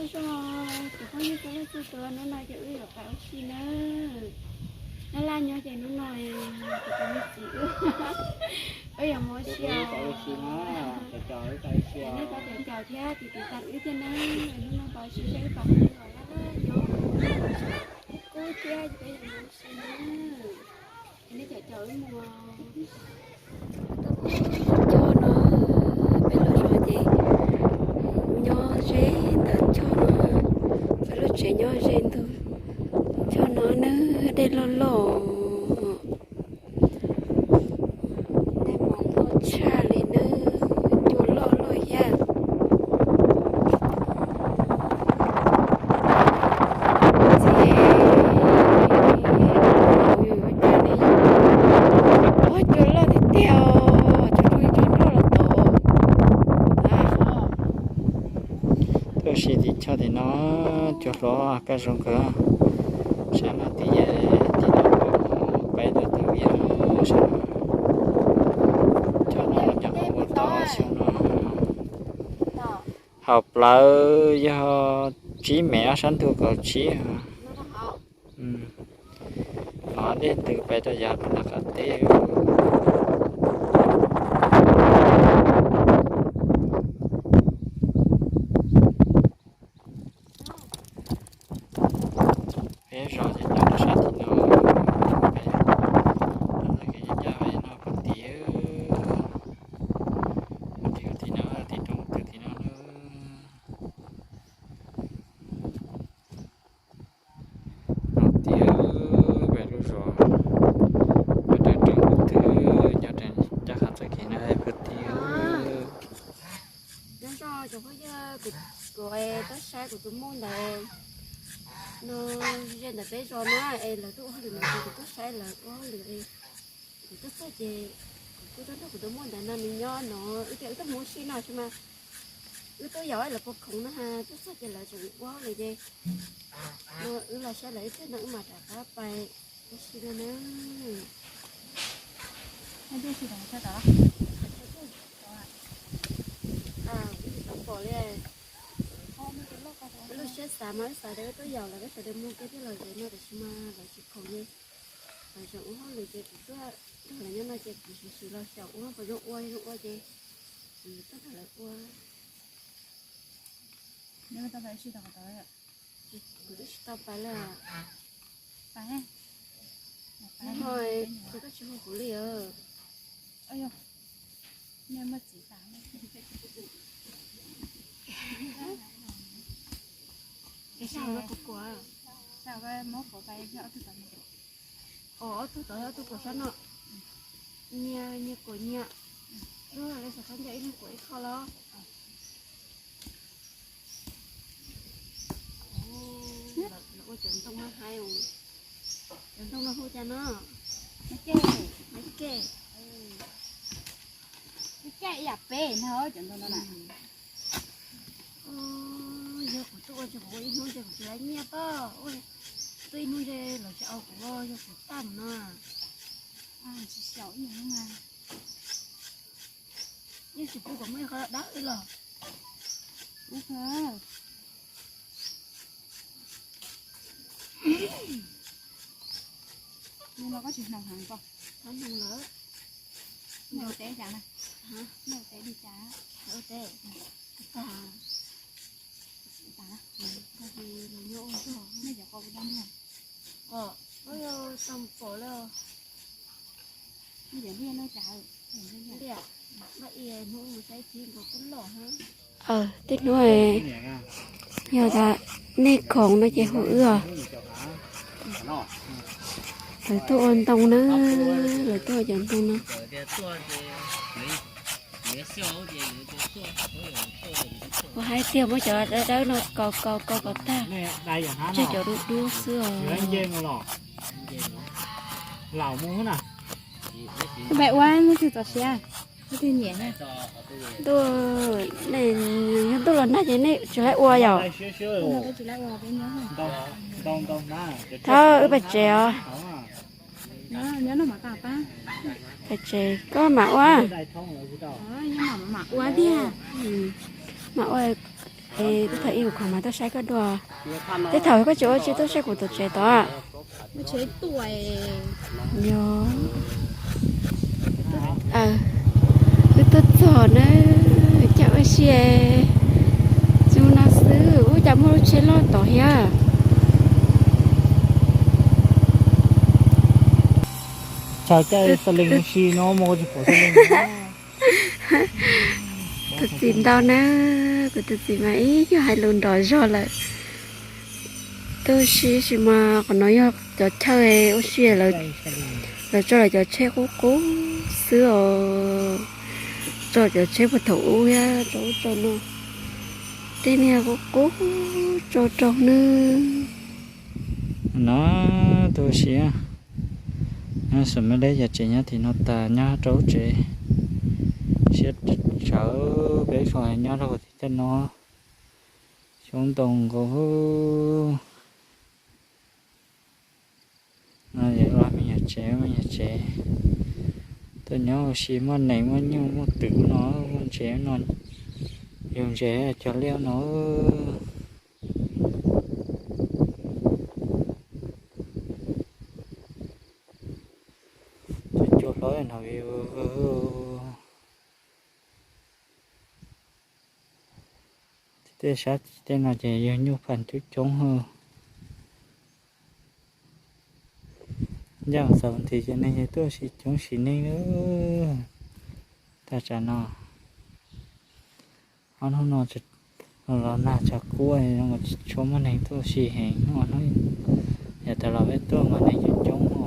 Zoo, cov phooj ywg txhua leej txhua tus, hnub no ces wb yuav pais ua si nawb. Laj laj nyob ces hnub no kuv tus me txiv wb, wb yuav mus ua si os. Nej pab caum caum thiab tiv tiv tau wb thiab nawb. Hnub no pais ua si saib wb pais ua si os, laj laj nyob, kub thiab ces peb yuav mus ua si nawb. Nej caum caum wb mus. Cog no, peb los zog ces nyob ze ntawm cog no, peb lub tsev nyob ze ntug cog no nawb, dej loj loj, dej mas loj tshaj li nawb, cua loj loj thiab. Ua cas li, ua cua loj tiag tiag os, cua loj tshaj nroj los tau. Tuaj si tim choj tim no, cua hlob kaj zoo kawg. Sab no tim, tim no peb tus tus yam sab no, coj no nyom ua tau xyoo no. Hauv plawv yog tsib mev, ob sab ntug kaum tsib. Hnov dej ntws pes rau yav qab teb. Peb zos ces nyob rau sab tim no, peb txoj kev ncaj ncaj no pem tim, tim tim no, tim roob tim tim no. Tim peb lub zos, peb rau roob twg nyob rau ncaj qha txoj kev no pem tim. Nyob zoo cov phooj ywg, kuv tuaj saib kuv tus muam ntawd no, ze ntawm peb zos na, es lawv tuaj ua hauj lwm no ces kuv tuaj saib lawv ua hauj lwm es kuv tuaj txog ces kuv kuj tuaj nrog kuv tus muam ntawd no nws nyob no, wb tias wb tuaj mus ua si no tsis mas wb tuaj yaum lawv pov khoom no ha, tuaj txog ces lawv tseem ua hauj lwm ces no wb los saib lawv ib pliag no wb mam rov qab pais ua si no na. Tsis tau pom li. Wb lub siab xav mas wb xav tias wb tuaj yaum lawv, wb sawv daws mus kiag thiaj los ze no, tab sis mas lawv tsis khoom li. Lawv tseem ua hauj lwm ces kuv tuaj nrog lawv nyob no ces kuv sim sim los xyaum ua puas zoo ua, zoo ua ces kuv tuaj nrog lawv ua. Kuv twb tsis tau pais li. Neb ho, ces koj tsis hu kuv li os. Es sab kuv kuam. Os, ob tug tod, ob tug kuam sab no. Nyias, nyias kuam nyias. Lawv xav khaub ncaws ib leeg kuam ib qho los. Lawv ua cov ntoo no hais, cov ntoo no hu cas no? Maiv ke. Maiv ke. Ib yam peb no cov ntoo no na. Yog kuv tuaj ua ces kuv ua ib hnub ces kuv tsis laib nyiaj pob. Tuaj ib hnub ces lawv tsis au kuv, yog kuv tag mus no. Tsis xyaum ib hnub mas. Yeej tsis pub kom muaj ib qho dawb los. Hnub no koj tsis hnoos heev koj. Tsis hnoos lawm. Nej ua teb cas na? Nej ua teb li cas? Ua teb. Tag. Nej cov qau tau ntiag. Qau, tau pom lawm. Nej cov liaj no cas? Liaj, npaj ib hnub mus saib txiv nkaus kuj loj heev. Tej hnub yog tas nej khoom no ces hu wb os. Lawv tuaj ua ntoo na, lawv tuaj ua cov ntoo no. Kuv hais tias muab cov dawb dawb no kaus kaus kaus kom tag, tseg cov dub dub xwb os. Peb ua hnub twg txog siav, hnub twg nyiam. Ntuj, nej yog ntuj los nag ces nej tsis laib ua yom? Thov wb pais tsev os. Pais tsev koj mam ua. Mam ua. Tej thaum ib kuv kho mas tuaj saib koj dua. Tej thaum koj tsis ua tsi tuaj saib kuv tom tsev tod. Yog, wb tuaj txog na, cas ua si zoo no xwb, ua cas muaj lub tsheb loj tod thiab. Tus txiv ntau na, kuv tus txiv mas ib nyuag hais lus nrov zog lawm. Tuaj ua si sis mas qhov no yog cov chaw ua si, lawv tso lawv cov tsheb qub qub xwb os. Tso cov tsheb puag thaum ub thiab tso ub tso no, tej niag qub qub tso rau nawb. No tuaj ua si, nyob Xus Mab Leb cov tsev nyob tim no tas nyob rau lub tsev siab tshawv peb fo nyob rau tim tej no. Xyoob ntoo nkaus. No yog me nyuam tsev, me nyuam tsev tuaj nyob ua si muaj nees muaj nyuj muaj twm no, muaj ntses no, yug ntses cog liaj no. Cua hlob no, tej sab tim tej no ces yog nyuj pham coob coob. Ncaj xaus nthi ces neeg ces tuaj ua si coob sim neej lawm. Tag tsam no, ob hnub no los nag tshav kub zoo tsis tshua muaj neeg tuaj ua si heev, ob hnub yog tas los peb tuaj mas neeg coob coob os.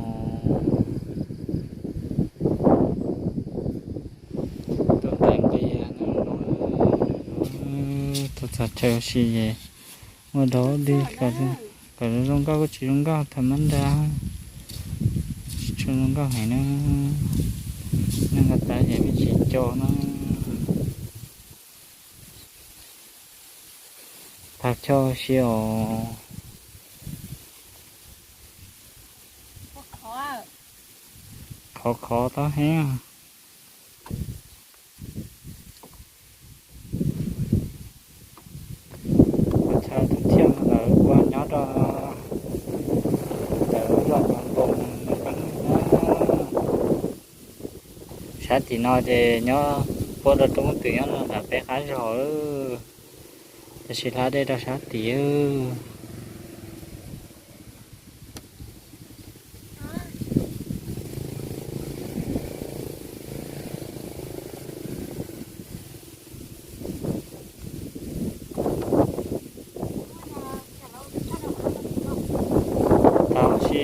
Tuaj ntais nqi, tuaj txog chaw ua si es ua dog dig kom zoo nkauj kuj tsis zoo nkauj tham mab nrag, tsis tshua zoo nkauj heev na. Neeg nqa tav ces peb tsis co na. Thaj chaw ua si os. Khov khov tau heev. Ua chaw tus thiaj ntawd ua nyob rau ntawm zos Npoo ntawd. Sab tim no ces nyob puab rau roob twm nyob no nram peb qab zos, tab sis hla dej rau sab tid. Tau si.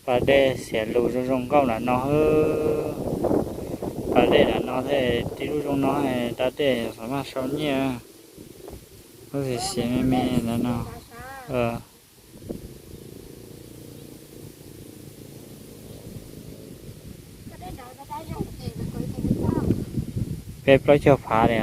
Pas dej xiav lus zoo zoo nkauj nram no. Pas dej nram no thiab, tib lub zoo no, pas dej xav maj sau nyiaj. Lub xiav xiav me me ntawd no. Peb plaub caug phav li.